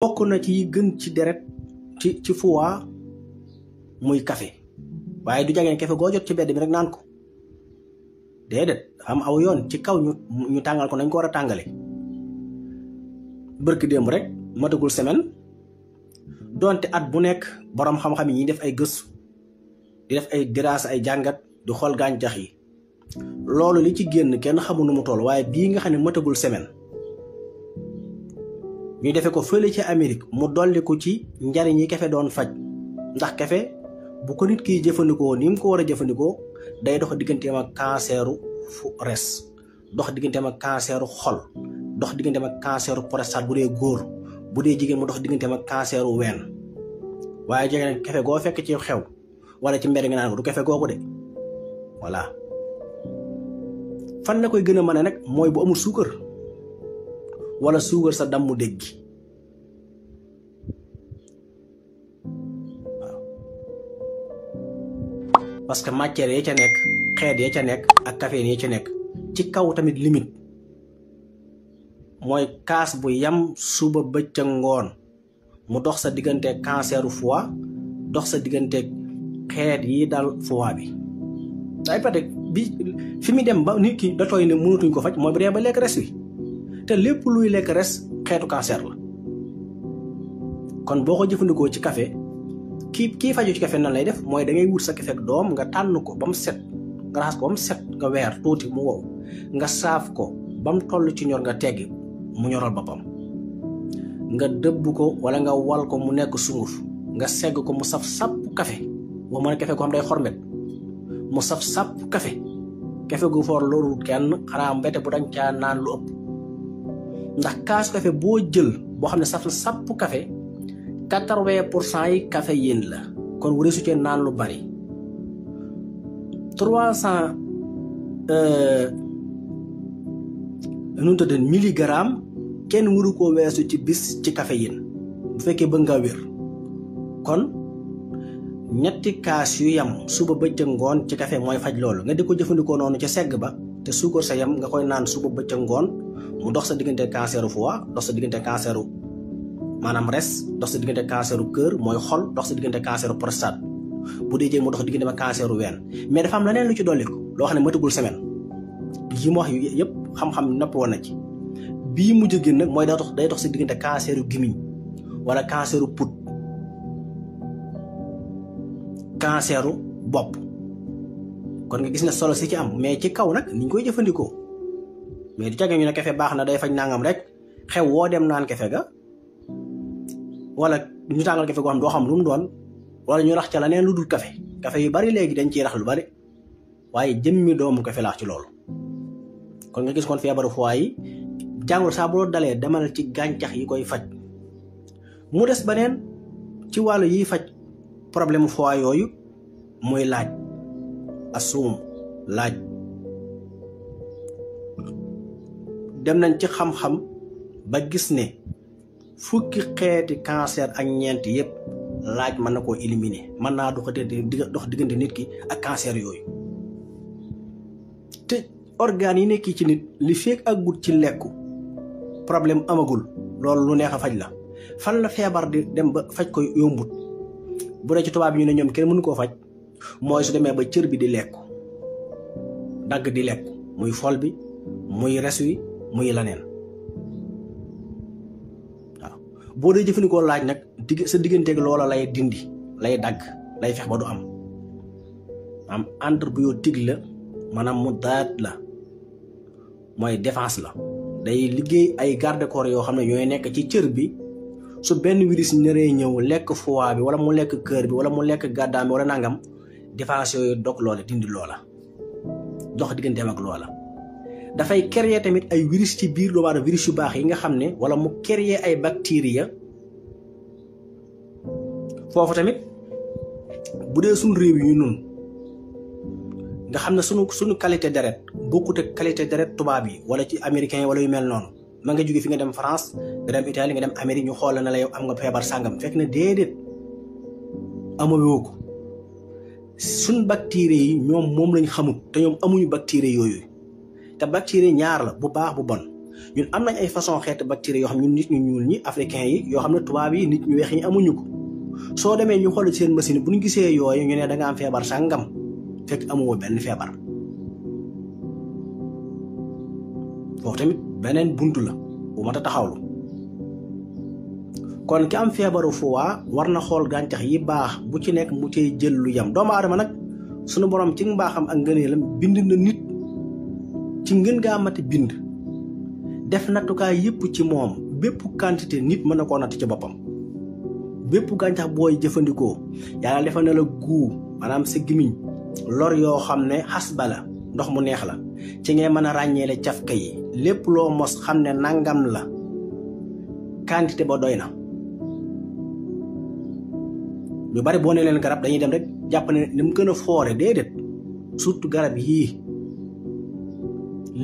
bokk na ci yi gën ci deret ci foie muy café waaye du jageen café goo jot ci bedd bi rek naan ko déedéet am aw yoon ci kaw ñu tàngal ko nañ ko war a tàngale. bërki démb rek matagul semaine donte at bu nekk borom xam-xam yi ñuy def ay gëstu di def ay diraas ay jàngat di xool gàncax yi loolu li ci génn kenn xamul nu mu toll waaye bii nga xam ne matagul semaine ñu defee ko fële ci Amérique mu dolli ko ci njariñ yi kafe doon faj ndax kafe bu ko nit kiy jëfandikoo ni mu ko war a jëfandikoo day dox digganteem ak canceru res dox digganteem ak canceru xol dox digganteem ak canceru prostate bu dee góor bu dee jigéen mu dox digganteem ak canceru ween waaye jege kafe goo fekk ci xew wala ci mbedd nga naan ko du kafe googu de voilà fan la koy gën a mën a nag mooy bu amul suukar wala suukar sa dammu dégg waaw parce que matière ya ca nekk xeet ya ca nekk ak caféine ya ca nekk ci kaw tamit limite mooy kaas bu yam suba bëccëg ngoon mu dox sa diggante canceru foie dox sa diggante xeet yi dal foie bi day pate bi fi mu dem ba nit ki da tooy ne mënatuñ ko faj mooy bu dee ba lekk res wi te lépp luy lekk res xeetu cancer la kon boo ko jëfandikoo ci café kii faju ci café nan lay def mooy da ngay wut sa café ak doom nga tànn ko ba mu set nga raxas ko ba mu set nga weer tuuti mu wow nga saaf ko ba mu toll ci ñor nga teggi mu ñoral boppam nga dëbb ko wala nga wal ko mu nekk sunguf nga segg ko mu saf sàpp café boo mën a café ko xam day xormet mu saf sàpp café gu foor loolu kenn xanaa mbete bu dañ caa naan lu ëpp ndax kaasu café boo jël boo xam ne saf na sàpp café 80% yi caféine la kon wure su cee naan lu bari 300 nu mu tuddee milligramme kenn waru koo weesu ci bis ci caféine bu fekkee bëgg nga wér kon ñetti kaas yu yam suba bëccëg ngoon ci café mooy faj loolu nga di ko jëfandikoo noonu ca segg ba te suukar sa yam nga koy naan suba bëccëg ngoon mu dox sa diggante canceru foie dox sa diggante canceru maanaam res dox sa diggante canceru cœur mooy xol dox sa diggante canceru prostate bu dee jee mu dox diggante ma canceru ween mais dafa am leneen lu ci dolli ko loo xam ne matagul semaine yi mu wax yëpp xam-xam nopp woon na ci bii mu jógee nag mooy day dox sa diggante canceru gimiñ wala canceru put canceru bopp kon nga gis ne solo si ci am mais ci kaw nag ni ñu koy jëfandikoo mais du cage ñu ne kafe baax na day faj nangam rek xew woo dem naan kafe ga wala ñu tàngal kafe goo xam doo xam lu mu doon wala ñu rax ca la neen lu dul kafe yu bari léegi dañ ciy rax lu bari waaye jëmmi doomu kafe laax ci loolu kon nga gis kon feebaru foie yi jàngoro saa boo dalee demal ci gàncax yi koy faj mu des beneen ci wàllu yiy faj problème foie yooyu muy laaj asuum laaj dem nañ ci xam-xam ba gis ne fukki xeeti cancer ak ñeent yëpp laaj mën na koo éliminer mën naa dox diggante nit ki ak cancer yooyu te organes yi nekk ci nit li fekk ak gut ci lekku problème amagul loolu lu neex a faj la fan la feebar di dem ba faj ko yombut bu dee ci tubaab yi ñu ne ñoom kenn mënu koo faj mooy su demee ba cër bi di lekku dagg di lekku muy fol bi muy res wi muy laneen waaw boo dee jëfandikoo laaj nag sa digganteeg loola lay dindi lay dagg lay fex ba du am antibiotique la maanaam mu daat la mooy défense la day liggéey ay garde corps yoo xam ne ñooy nekk ci cër bi su benn virus naree ñëw lekk foie bi wala mu lekk cœur bi wala mu lekk gàddaam bi wala nangam défense yooyu dog loola dindi loola dox digganteem ak loola dafay créer tamit ay virus ci biir doomu aadama virus yu baax yi nga xam ne wala mu créer ay bactéries foofu tamit bu dee suñu réew yi nun nga xam ne suñu qualité deret bokkut ak qualité deret tubaab yi wala ci américain yi wala yu mel noonu ma nga jóge fi nga dem France nga dem Italie nga dem Amérique ñu xool na la yow am nga feebar sàngam fekk na déedéet amawoo ko suñ bactéries yi ñoom moom lañ xamut te ñoom amuñu bactéries yooyu te bactérie ñaar la bu baax bu bon ñun am nañ ay façon xeetu bactéries yoo xam ñun nit ñu ñuul ñi africain yi yoo xam ne tubaab yi nit ñu weex ñi amuñu ko soo demee ñu xool seen machine bu ñu gisee yooyu ñu ne da nga am feebar sàngam fekk amoo benn feebar foofu tamit beneen buntu la bu mat a taxawlu kon ki am feebaru foie war na xool gàncax yi baax bu ci nekk mu cay jël lu yam doomu aadama nag sunu borom ci mbaaxam ak ngëneelam bind na nit ci ngën gaa mati bind def nattukaay yëpp ci moom bépp quantité nit mën na koo natt ci boppam bépp gàncax booy jëfandikoo yàlla defal na la guu maanaam sa gimiñ lor yoo xam ne xas ba la ndox mu neex la ci ngay mën a ràññeele cafka yi lépp loo mos xam ne nangam la quantité ba doy na ñu bari boo ne leen garab dañuy dem rek jàpp ne ni mu gën a foore déedéet surtout garab yii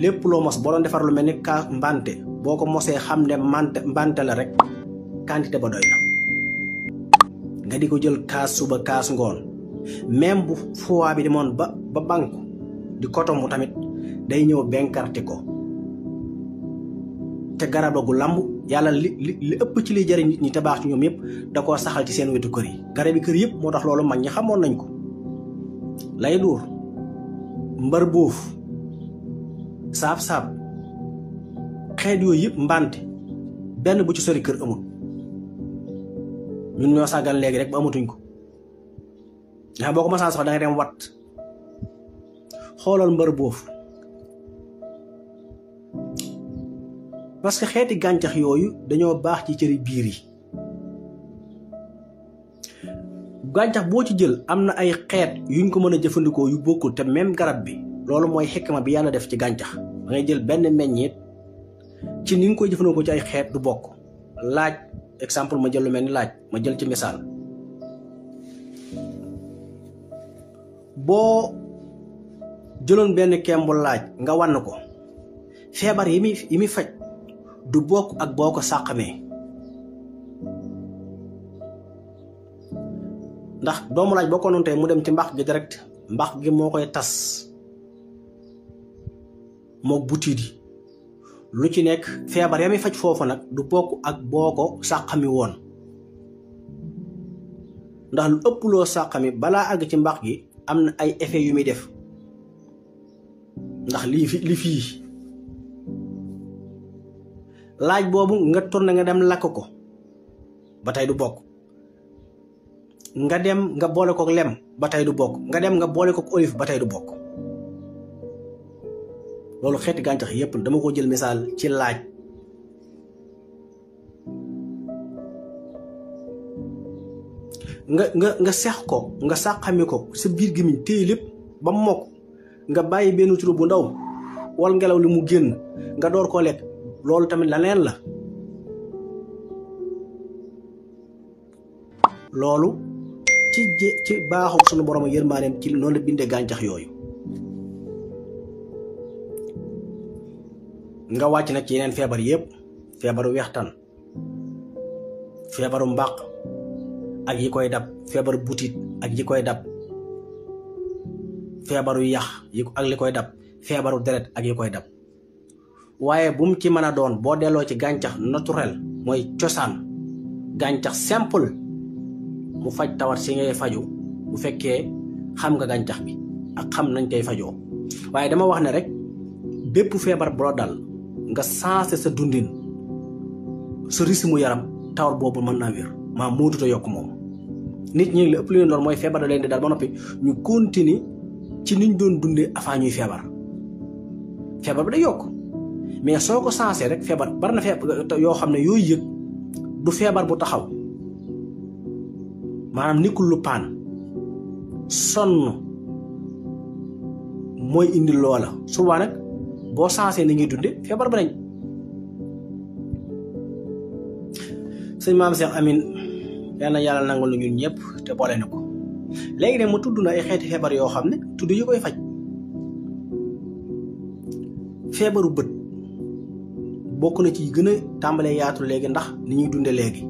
lépp loo mos boo doon defar lu mel ni kaas mbante boo ko mosee xam ne mbante la rek quantité ba doy na nga di ko jël kaas suba kaas ngoon même bu foie bi demoon ba banku di kotomu tamit day ñëw benkarti ko te garab la gu lamb yàlla li ëpp ci liy jëriñ nit ñi te baax ci ñoom yëpp da koo saxal ci seen wetu kër yi garab yi kër yëpp moo tax loolu mag ñi xamoon nañ ko lay duur mbar boof saab-saab xeet yooyu yëpp mbante benn bu ci sori kër amul ñun ñoo sàggan léegi rek ba amatuñ ko nga xam boo ko masaan sox da nga dem wat xoolal mbar boof parce que xeeti gàncax yooyu dañoo baax ci cëri biir yi gàncax boo ci jël am na ay xeet yuñ ko mën a jëfandikoo yu bokkul te même garab bi loolu mooy xikma bi yàlla def ci gàncax da ngay jël benn meññeet ci ni nga koy jëfandikoo ci ay xeet du bokk laaj exemple ma jël lu mel ni laaj ma jël ci misaal boo jëloon benn kembu laaj nga wann ko feebar yi muy faj du bokk ak boo ko sàqamee ndax doomu laaj boo ko noonu tey mu dem ci mbax gi direct mbax gi moo koy tas mook butiit yi lu ci nekk feebar ya muy faj foofu nag du bokk ak boo ko sàqami woon ndax lu ëpp loo sàqami balaa àgg ci mbax gi am na ay effet yu muy def ndax li fii laaj boobu nga tourné nga dem lakk ko ba tey du bokk nga dem nga boole ko lem ba tey du bokk nga dem nga boole ko olive ba tey du bokk loolu xeeti gàncax yépp dama ko jël misaal ci laaj nga sex ko nga sàqami ko sa biir gémmiñ téye lépp ba mu mokk nga bàyyi benn turu bu ndaw wal ngelaw li mu génn nga door koo lekk loolu tamit leneen la loolu ci baaxu sunu borom yërmaaneem ci noonu la bindee gàncax yooyu nga wàcc nag ci yeneen feebar yépp feebaru wextan feebaru mbàq ak yi koy dab feebaru butit ak yi koy dab feebaru yax ak li koy dab feebaru deret ak yi koy dab waaye bu mu ci mën a doon boo delloo ci gàncax naturel mooy cosaan gàncax simple mu faj tawat si ngay faju bu fekkee xam nga gàncax bi ak xam nañ koy fajoo waaye dama wax ne rek bépp feebar bu la dal nga sensé sa dundin sa rythme yaram tawat boobu mën naa wér maa mootuta yokk moom nit ñi la ëpp leen doon mooy feebar da leen di dal ba noppi ñu continue ci niñ doon dundee avant ñuy feebar bi day yokk mais soo ko sensé rek feebar bari na feebar yoo xam ne yooyu yëg du feebar bu taxaw maanaam nekkul lu paan sonn mooy indi loola souvent nag boo sensé ni ngi dunde feebar ba nañ sëñ maam Cheikh Amin yal na yàlla nangul na ñun ñëpp te boole na ko léegi ne mu tudd na ay xeeti feebar yoo xam ne tudd yu koy faj feebaru bët bokk na ci gën a tàmbalee yaatu léegi ndax ni ñuy dunde léegi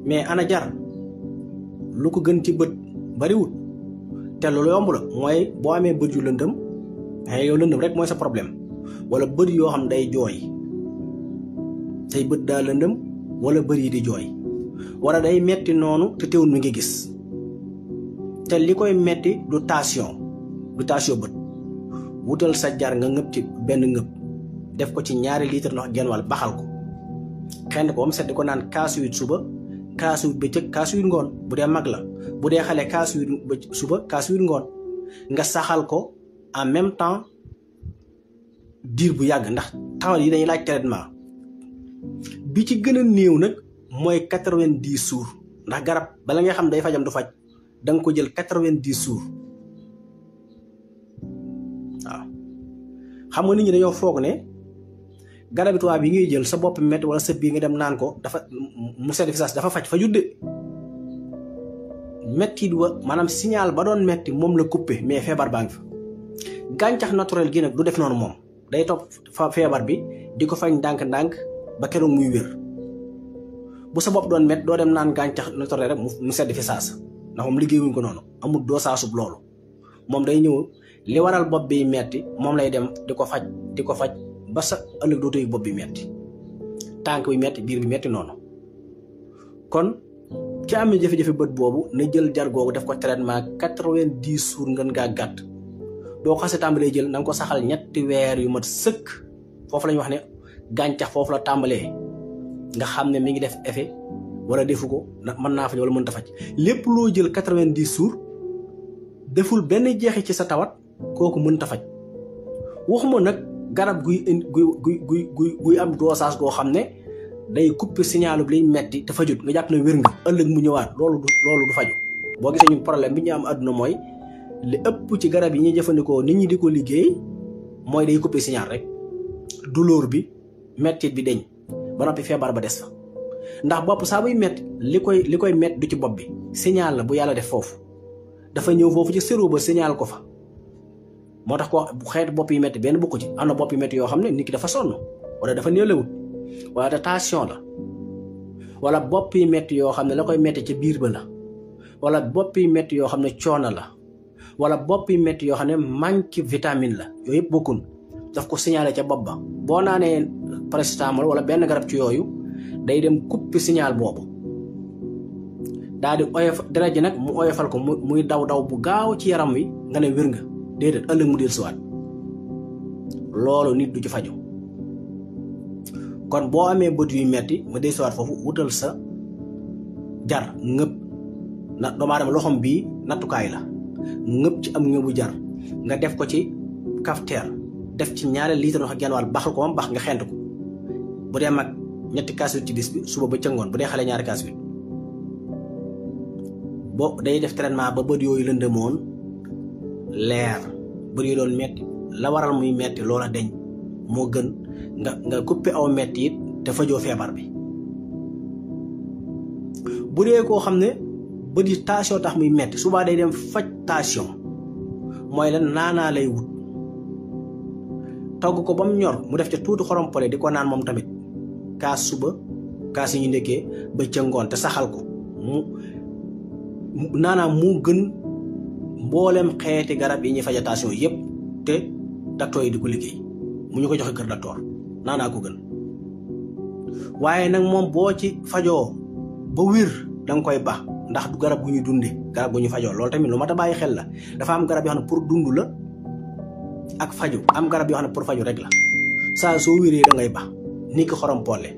mais ana jar lu ko gën ci bët bariwul te loolu yomb la mooy boo amee bët yu lëndëm yow lëndëm rek mooy sa problème wala bët yoo xam day jooy say bët daa lëndëm wala bët yi di jooy wala day metti noonu te teewul mi ngi gis te li koy metti du tension bët wutal sa jar nga ngëb ci benn ngëb def ko ci 2 litre ndox genn wàll baxal ko xend ko ba mu set di ko naan kaasu 8 suba kaasu 8 bëccëg kaasu 8 ngoon bu dee mag la bu dee xale kaasu 8 suba kaasu 8 ngoon nga saxal ko en même temps diir bu yàgg ndax tawat yi dañuy laaj traitement bi ci gën a néew nag mooy 90 jours ndax garab bala nga xam day fajam du faj da nga ko jël 90 jours waaw xam nga nit ñi dañoo foog ne garabi tubaab yi ngay jël sa bopp metti wala sa biir nga dem naan ko dafa mu sedd fi saas dafa faj fajut de metti du maanaam signal ba doon metti moom la coupé mais feebar baa ngi fa gàncax naturel gi nag du def noonu moom day topp feebar bi di ko fañ ndànk-ndànk ba keroog muy wér bu sa bopp doon metti doo dem naan gàncax naturel rek mu sedd fi saas ndax moom liggéeyuñ ko noonu amul doo saasub loolu moom day ñëw li waral bopp bi metti moom lay dem di ko faj ba sa ëllëg dootoo bopp bi metti tànk bi metti biir bi metti noonu kon ci amee jafe-jafe bët boobu na jël jar googu def ko traitement 90 jours ngeen ngaa gàtt doo xasee tàmbalee jël na nga ko saxal 3 weer yu mat sëkk foofu la ñu wax ne gàncax foofu la tàmbalee nga xam ne mi ngi def effet wala defu ko mën naa faj wala mënta faj lépp loo jël 90 jours deful benn jeexi ci sa tawat kooku mënta faj waxuma nag garab guy am dosage goo xam ne day couper signalu bi liy metti te fajut nga jàpp ne wér nga ëllëg mu ñëwaat loolu du faju boo gisee ñun problème bi ñu am àdduna mooy li ëpp ci garab yi ñuy jëfandikoo nit ñi di ko liggéey mooy day couper signal rek douleur bi mettit bi deñ ba noppi feebar ba des fa ndax bopp saa buy metti li koy metti du ci bopp bi signal la bu yàlla def foofu dafa ñëw foofu ci cerveau ba signal ko fa moo tax ko xeetu bopp yi metti benn bokku ci am na bopp yi metti yoo xam ne nit ki dafa sonn wala dafa néewlewut wala da tension la wala bopp yi metti yoo xam ne la koy metti ci biir ba la wala bopp yi metti yoo xam ne coono la wala bopp yi metti yoo xam ne manque vitamine la yooyu yëpp bokkun daf ko signalé ca bopp ba boo naanee paracétamol wala benn garab ci yooyu day dem couper signal boobu daal di oyof deret ji nag mu oyofal ko muy daw bu gaaw ci yaram wi nga ne wér nga déedéet ëllëg mu del siwaat loolu nit du ci faju kon boo amee bët yu metti ma del siwaat foofu wutal sa jar ngëb na doomu aadama loxom bii nattukaay la ngëb ci am ngëbu jar nga def ko ci cafetière def ci 2 litre ndox ak genn wàll baxal ko moom bax nga xent ko bu dee mag 2 kaas ci bis bi suba ba ca ngoon bu dee xale 2 kaas bo day def traitement ba bët yooyu lëndëmoon leer bët yooyu doon metti la waral muy metti loola deñ moo gën nga coupé aw metti it te fajoo feebar bi bu dee koo xam ne bët yi tension tax muy metti subaa day dem faj tension mooy lan naanaa lay wut togg ko ba mu ñor mu def ca tuuti xorom pole di ko naan moom tamit kaas suba kaas yi ñu ndekkee ba ca ngoon te saxal ko naanaam mu gën mboolem xeeti garab yi ñuy faja tension yépp te docteur yi di ko liggéey mu ñu ko joxe kër docteur naanaa ko gën waaye nag moom boo ci fajoo ba wér danga koy baax ndax du garab gu ñu dunde garab gu ñu fajoo loolu tamit lu mat a bàyyi xel la dafa am garab yoo xam ne pour dund la ak faju am garab yoo xam ne pour faju rek la saa soo wéree da ngay baax ni ki xorom polle